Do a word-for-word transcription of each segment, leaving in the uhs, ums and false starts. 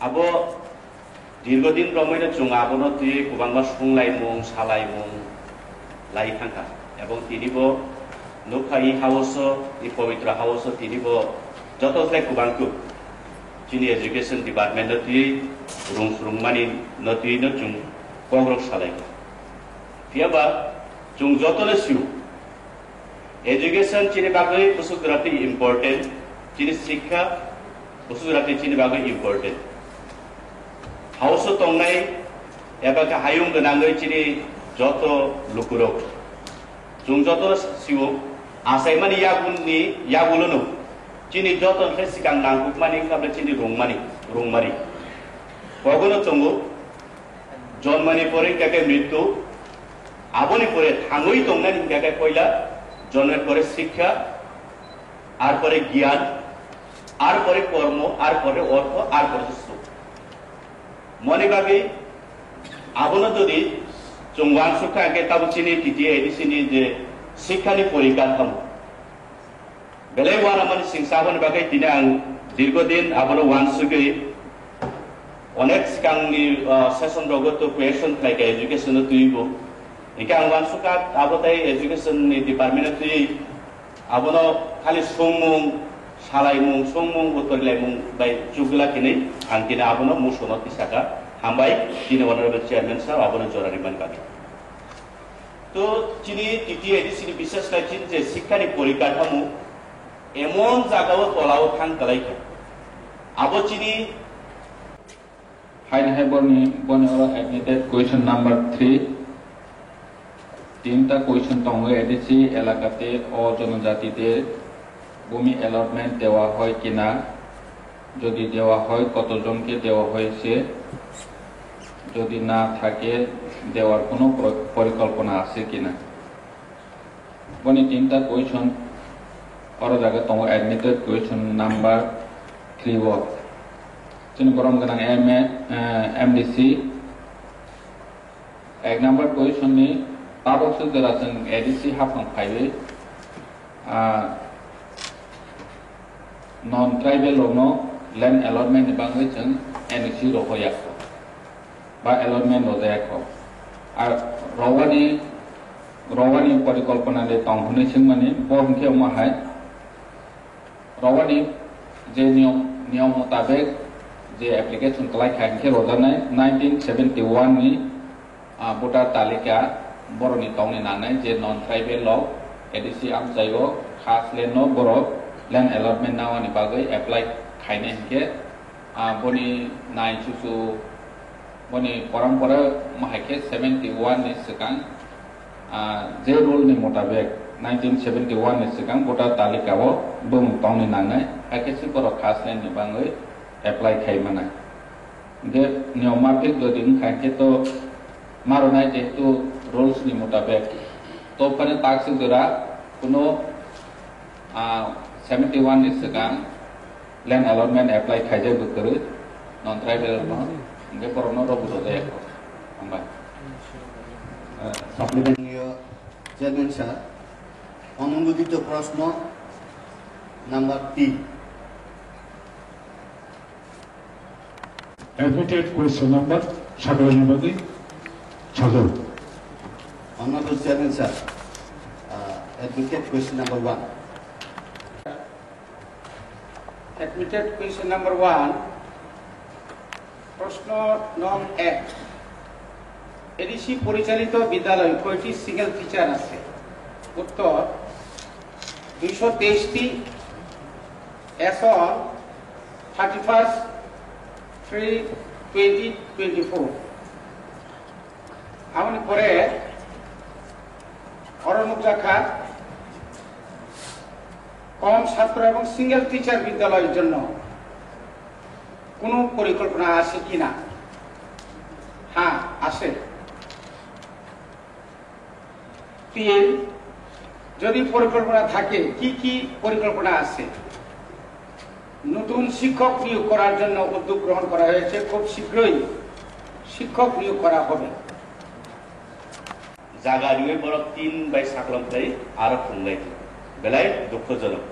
Abo dirgodin romwino chwng abono twiwi kwbangma sunglaimung, salaimung lai thangkha. Ebong tinibo nukha i house-o, i pobitro house-o tinibo joto slai kwbangkuk chini education department-no twiwi rung swrwngmani no twiwino chwng kokrok salaikha. Phiyaba chwng jotono sio, education chini bagwi bwswk jora twi important, chini sikha bwswk jora twi chini bagwi important. House-o tongnai eba khe hayung gwnangwi chini joto lukurok, chwng jotono sio, achaimani yagulni, yagulono chini joto khe swkang nangkukmani wngkha bwle chini rungmani, rungmani. Kogono tongo, jonmani pore hingkha khe mrityu, aboni pore thangwi tongnani hingkha khe poila jonmani pore sikha, ar pore gyan, ar pore kormo, ar pore ortho, ar pore se suk. Moni bagwi abono jodi chwng uansuk kha, hingkhe tabuk chini T T A A D C ni je sikhani porikathamo, belai uanamani singsa aboni bagwi tini ang dirgodin abono uansugwi onek swkangni, ah, session rogo to question khlaikha education no twibo. Hingkhe ang uansukha abo tei education ni department no twiwi abono khali songmung, salaimung, songmung, uttorilaimung bai chukgwla hinwi ang tini abono musono tisakha. Hambai, tini honorable chairman sir abono jora rimani bagwi. To chini T T A A D C ni bisesnai chini je sikhani porikathamo emon jagao tolao thang kwlaikha. Abo chini Haini hai boni, boni oro admitted question number three. Tinta question tongo, A D C elakate o jonojatide bumi allotment dewa hoi kina? Jodi dewa hoi, kotojonke dewa hoise? Jodi na thake, dewar kono pro-, porikolpona ase kina? Boni tinta question oro jaga tongo, admitted question number three o. Chini borom gwnang M A, eh, M D C. Ek number question ni tabok se jora chwng A D C haphang phaiwi, ah, non tribal rokno land allotment ni bagwi chwng N O C rohoya kho ba allotment rojaya kho. Ar rowani, rowani porikolpona de tong hwnwi swngmani, bo hwnkhe omo hai, rowani je niyom, niyom motabek je application kwlai kha hwnkhe rojaknai nineteen seventy one ni, ah, voter talika borokni tongni nangnai je non tribal rok A D C amchaio khas land no borok land allotment nawani bagwi apply khainai hwnkhe, ah, boni nai chuchu, boni porampore mohai khe seventy one ni swkang, ah, je rule ni motabek nineteen seventy one ni swkang voter talika o bumung tongni nangnai, hai khe se borok khas land ni bagwi apply khai mano. Hingkhe niyom mapik jodi wngkha hingkhe to maronai, jehetu rules ni motabek. To phano takswk jora kuno, ah, seventy one ni swkang land allotment apply khaijak bo kwrwi non tribal no, hingkhe borok no rogo rojaya kho. Hambai. Supplementary chairman sir, onumodito proshno number T. Admitted question number, sakalaini bagwi sajao. Honorable Chairman sir, uh, admitted question number one. Admitted question number one, প্রশ্ন নং এক, এডিসি পরিচালিত বিদ্যালয়ে কয়টি single teacher আছে? উত্তর, দুইশো তেইশটি, as on thirty first three twenty twenty four. Aboni pore oro nukjakha কম ছাত্র এবং সিঙ্গেল টিচার বিদ্যালয়ের জন্য কোনো পরিকল্পনা আছে কিনা? হ্যাঁ, আছে। তিন, যদি পরিকল্পনা থাকে, কি কি পরিকল্পনা আছে? নতুন শিক্ষক নিয়োগ করার জন্য উদ্যোগ গ্রহণ করা হয়েছে, খুব শীঘ্রই শিক্ষক নিয়োগ করা হবে। Jaga riwi borok tin bai saklam khlai aro phunglai belai dukhojonok.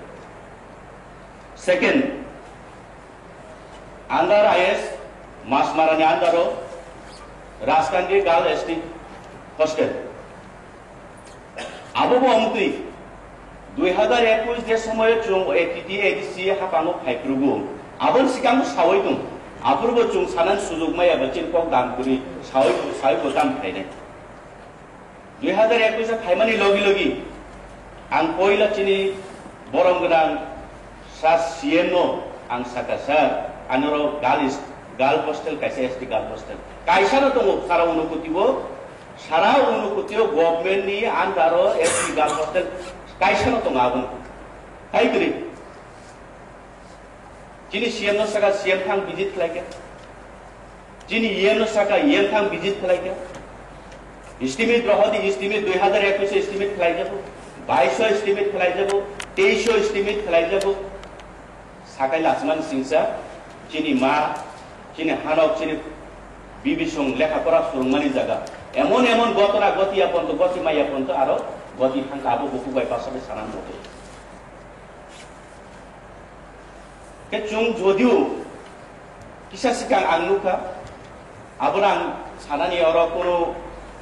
Second, under I S Masmarani under o Rajkandi Girl S T hostel. Abo bo wngtwi dui hazar ekush je somoyo chwng A T T A D C hapango phaiphrugo, aboni sikango sawi tong, aphuru bo chwng sanani sujug maya ba chini kok dam kwrwi sawi, sawi bo tam khainai. Dui hazar ekush phaimani logi logi ang poila chini borom gwnang sa C M no ang saka, "Sir, anoro girl is, girl hostel kaisa, S T girl hostel kaisa no tongo sara Unakoti o, sara Unakoti o government ni under o S T girl hostel kaisa no tongo, abono hai kwrwi." Chini C M no saka, C M thang visit khlaikha. Chini E M no saka, E M thang visit khlaikha. Estimate rohodi, estimate dui hazar ekush estimate khlaijago, baish estimate khlaijago, teish estimate khlaijago. Sakai lachimani singsa, chini ma, chini hanok, chini bibisong lekha pora surungmani jaga. Emon emon gotora goti aponto, goti mai aponto, aro goti thangka abo buku bai pasade sanam moto. Khe chwng jodio kisa swkang ang nukha, abono ang sanani oro kunu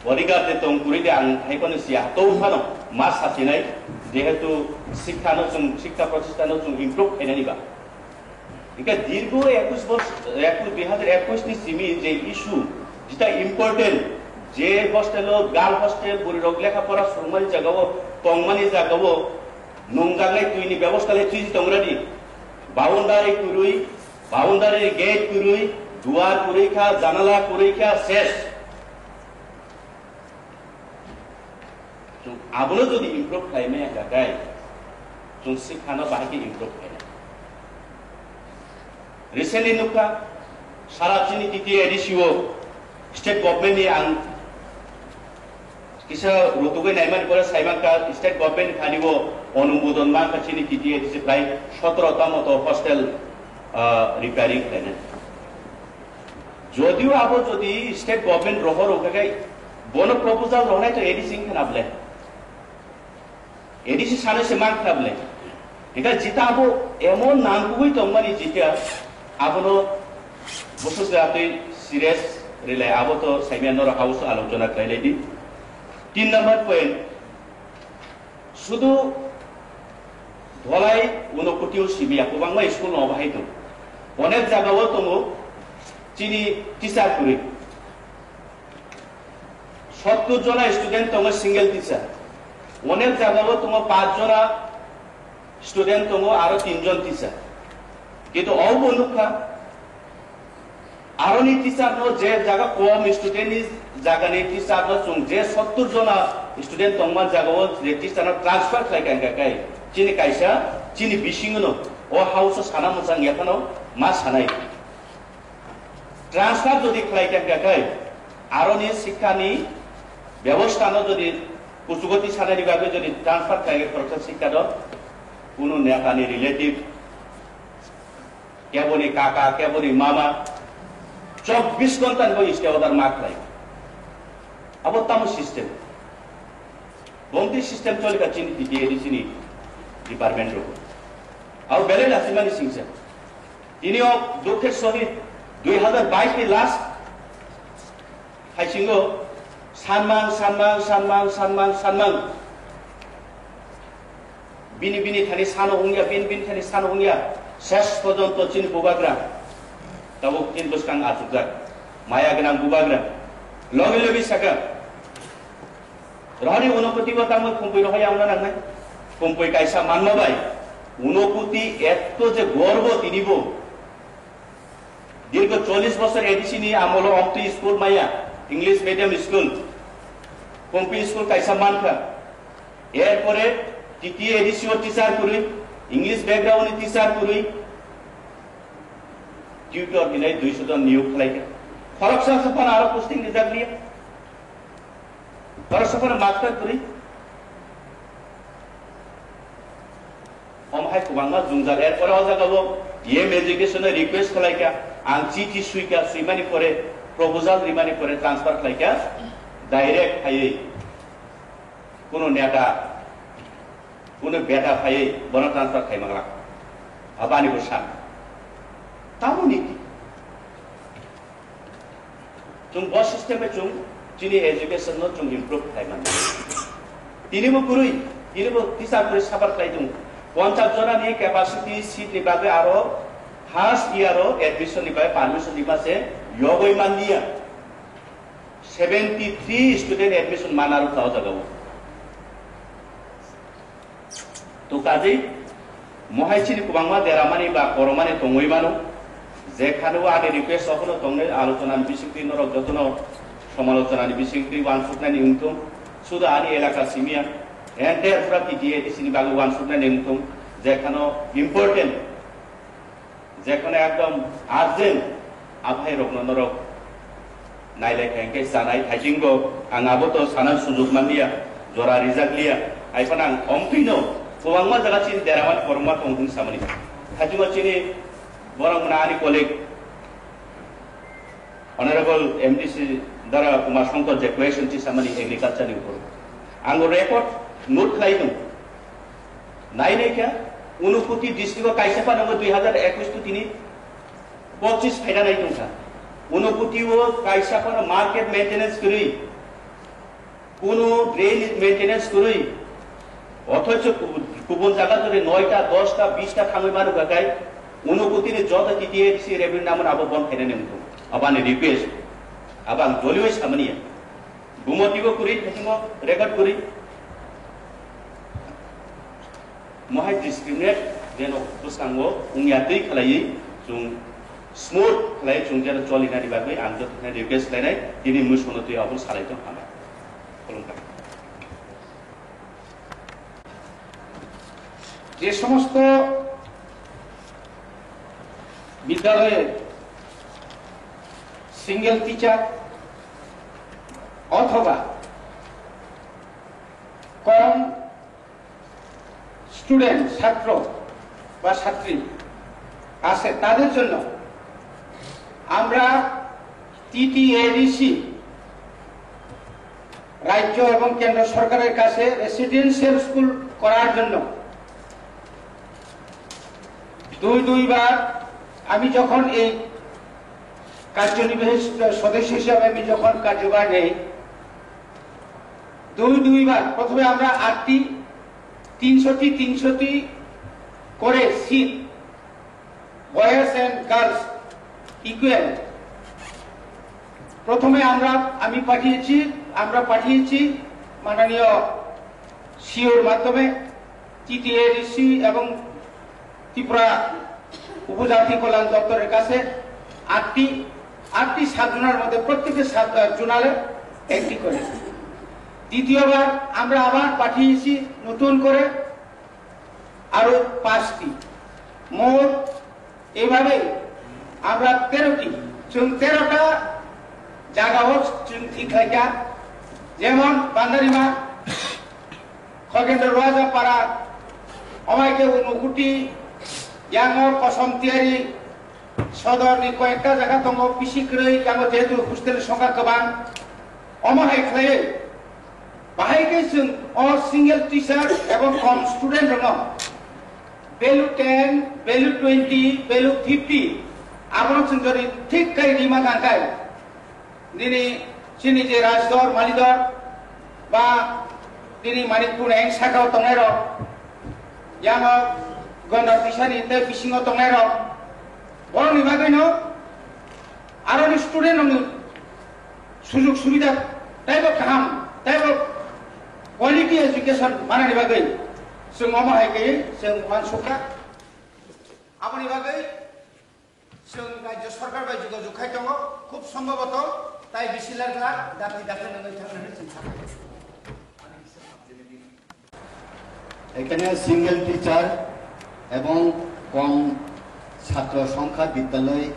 bodyguard de tong kwrwi de ang hai phano siya, to phano ma sasinai, jehetu sikha no chwng, sikha protisthan no chwng improve khainani ba. Hingkhe dirgo ekush bos-, ekush, dui hazar ekush ni simi je issue, jeta important, je hostel o, girl hostel, bwrwi rok lekha pora swrwngmani jaga o, tongmani jaga o, nungjaknai twi ni bebosta le twi tong radi. Boundary kwrwi, boundary gate kwrwi, duar kwrwi kha, janala kwrwi kha, ses. Chwng abono jodi improve khlai maya kha khe, chwng sikha no bahai khe improve khainai. Recently nukha, sara chini T T A D C o state government ni ang kisa rutugwi naimani pore saimankha, state government ni thani o onubodon mankha chini T T A D C prai sotoro ta moto hostel, ah, repairing khlainai. Jodio abo jodi state government rohor wngkha khe, bono proposal rohnai to A D C wngkha na bwle? A D C sanai se mankha bwle. Hingkhe jeta abo emon nangkukwi tongmani jeta abono bwswk jatwi serious rwlai, abo to saimya norok house o alochona khlailai di. Tin number point, sudu Dholai Unakoti o simi ya, kwbangma school no bahai tongo. Onek jaga o tongo chini teacher kwrwi. Sottur jona student tongo single teacher. Onek jaga o tongo paanch jona student tongo aro tin jon teacher. Kintu o bo nukha, aroni teacher no je jaga kom student ni jaga ni teacher no chwng je sottur jona student tongma jaga o je teacher no transfer khlai kha hingkha khe chini kaisa chini bisingo no o house o sana mwchang ya phano ma sanai. Transfer jodi khlai kha hingkha khe aroni sikha ni bebosta no jodi kuchugo tisanai ni bagwi jodi transfer khlai kha khoroksa sikha do kunu neta ni relative keboni kaka, keboni mama, chobbish ghonta ni bo stay order ma khlai. Abo tamo system? Bongti system choli kha chini T T A D C ni department rok. Abo belai lasimani singsa. Tini o dukhe sohit dui hazar bais ni last haisingo sanmang, sanmang, sanmang, sanmang, sanmang. Bini bini thani sano wngya, bini bini thani sano wngya. Ses porjonto chini bubagra tabuk tin bwskang achukjak. Maya gwnang bubagra. Logi logi saka, rohorni Unakoti bo tamo khumpui rohorya wngna nangnai. Khumpui kaisa manma bai Unakoti etto je gorbo tini bo. Dirgho chollish bosor A D C ni amolo omtwi school maya, English medium school, Khumpi school kaisa mankha. Erpore T T A D C o teacher kwrwi, English background ni teacher kwrwi, tutor hinai duiso jon niyok khlaikha. Khoroksa se phano aro posting rijak liya. Khoroksa phano master kwrwi. Omo hai kwbangma jwngjal. Erpore o jaga o E M education no request khlai kha, ang chithi sui kha, swimani pore, proposal rimani pore transfer khlai kha, direct phaiwi kuno neta, kuno beta phaiwi bono transfer khai manglak. Abani bo san. Tamo niti. Chwng bo system bai chwng chini education no chwng improve khlai mano. Tini bo kwrwi, tini bo teacher kwrwi suffer khlai tongo. Ponchas jona ni capacity seat ni bagwi aro first year o admission ni bagwi permission ni bagwi se yogwi manliya. Seventy three student admission mana rwkha o jaga o. To kajei mohai chini kwbangma deramani ba koromani tongwi mano, jekhano ani request rokno tongnai alochonani bisingtwi norok jotono somalochonani bisingtwi uansuknani wngthung, suda ani elaka simiya, entire pura T T A D C ni bagwi uansuknani wngthung, jekhano important, jekhano ekdom urgent, aphai rokno norok nailai kha hwnkhe chanai thaichingbo ang abo to sana sujuk manliya, jora rijak liya, haiphano ang omtwino kwbangma jaga chini deramani korokma tong hwn samani. Thaichingbo chini borok mwnai ani colleague Honorable M D C Dara Kumar Shankar je question chi samani agriculture ni upor. Ang record note khlai tongo. Nai nai kha, Unakoti district o kaisa phano dui hazar ekwis to tini pochis phaida nai tongkha. Unakoti o kaisa phano market maintenance kwrwi, kuno drain maintenance kwrwi, othocho kubu-, kubun jaga jori noita, dosta, bista thangwi manu kha kai, Unakoti ni joto T T A D C revenue namon abo bon khainani wngkho. Abani request, abang dolioi samaniya. Bumoti bo kwrwi, thaichingbo record kwrwi. Mohai discriminate jeno bwskango wngya twi khlaiwi chwng smooth khlaiwi chwng jeno cholinani bagwi ang joto khe request khlainai, tini mwswkno twi abo salai tong hambai. Khulumkha. যে সমস্ত বিদ্যালয়ে single teacher অথবা কম স্টুডেন্ট, ছাত্র বা ছাত্রী আছে, তাদের জন্য আমরা টিটিএডিসি রাজ্য এবং কেন্দ্র সরকারের কাছে রেসিডেন্সিয়াল স্কুল করার জন্য দুই দুইবার আমি যখন এই কার্যনির্বাহী সদস্য হিসাবে আমি যখন কার্যভার নেই, দুই দুইবার প্রথমে আমরা আটটি, তিনশোটি তিনশোটি করে seat, boys and girls equal, প্রথমে আমরা, আমি পাঠিয়েছি, আমরা পাঠিয়েছি মাননীয় সিওর মাধ্যমে টিটিএডিসি এবং ত্রিপুরা উপজাতি কল্যাণ দপ্তরের কাছে আটটি, আটটি সাব জোনাল মধ্যে প্রত্যেকটি সাব জোনালে একটি করে। দ্বিতীয়বার আমরা আবার পাঠিয়েছি নতুন করে আরো পাঁচটি। মোট এইভাবে আমরা তেরোটি, চুন তেরোটা জায়গাও চুন ঠিক হয়ে যায়। যেমন বান্দারিমা, খগেন্দ্র রাজাপাড়া, অমাইকে উনকুটি, ইয়াঙ্গর কসম তিয়ারি, সদরনি কয়েকটা জায়গা দঙ্গ পিসি ক্রয়, ইয়াঙ্গর যেহেতু হোস্টেলের সংখ্যা গোবাং, অমাহাই খাই, বাহাই কে চুন অ সিঙ্গেল টিচার এবং কম স্টুডেন্ট রঙ, value ten, value twenty, value fifty, আবরণ চুন যদি ঠিক খাই রিমা গাঙ্গায়, nini chini je Rajdor, Malidor, ba nini Manikpur eng sakao tongnairok, yano Gonda Tisani tei bisingo tongnairok, borokni bagwino aroni student rokni sujug subida teibo kaham, teibo quality education manani bagwi chwng omo hai khe chwng uansukha. Aboni bagwi Chwng Rajya Sarkar bai jogajog khai tongo, khub sombhoboto tai bisi lakh lakh dakti dakti nangwi thang nani chwng sakha. এখানে single teacher এবং কম ছাত্র সংখ্যা বিদ্যালয়,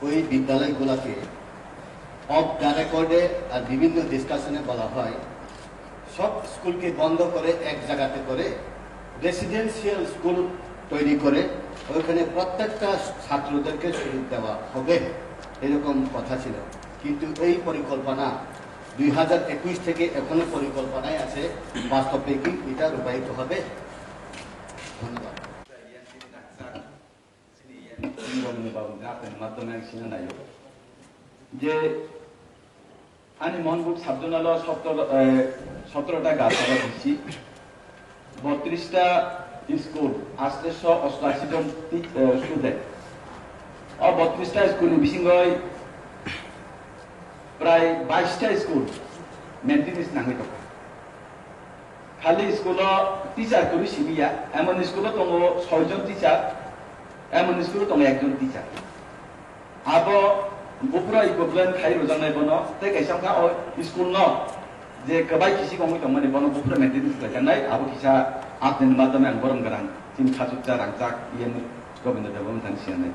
ওই বিদ্যালয়গুলোকে of the রেকর্ডে আর বিভিন্ন ডিসকাশনে বলা হয়, সব স্কুলকে বন্ধ করে এক জায়গাতে করে রেসিডেন্সিয়াল স্কুল তৈরি করে ওইখানে প্রত্যেকটা ছাত্রদেরকে সুযোগ দেওয়া হবে, এরকম কথা ছিল। কিন্তু এই পরিকল্পনা দুই হাজার একুশ থেকে এখনো পরিকল্পনায় আছে, বাস্তবে কি এটা রূপায়িত হবে? ধন্যবাদ। Je ani Mohanpur sub-zonal o sotoro, eh, sotoro ta Gathara D C, botris ta school, atsho ostashi jon ti-, eh, student. O botris ta school ni bisingo prai bais ta school maintenance nangwi tongkha. Khali school o teacher kwrwi simi ya, emon school o tongo soi jon teacher, emon school o tongo ekjon teacher. Abo buphuru equivalent khai rwjaknai bono, tei kaisa wngkha o school no je kwbai kisi wngwi tongmani bono buphuru maintenance khlaijaknai, abo kisa apni ni madhyame ang borom gwnang chini khachukcha rangchak E M Gobinda Debbarma thani sinanai.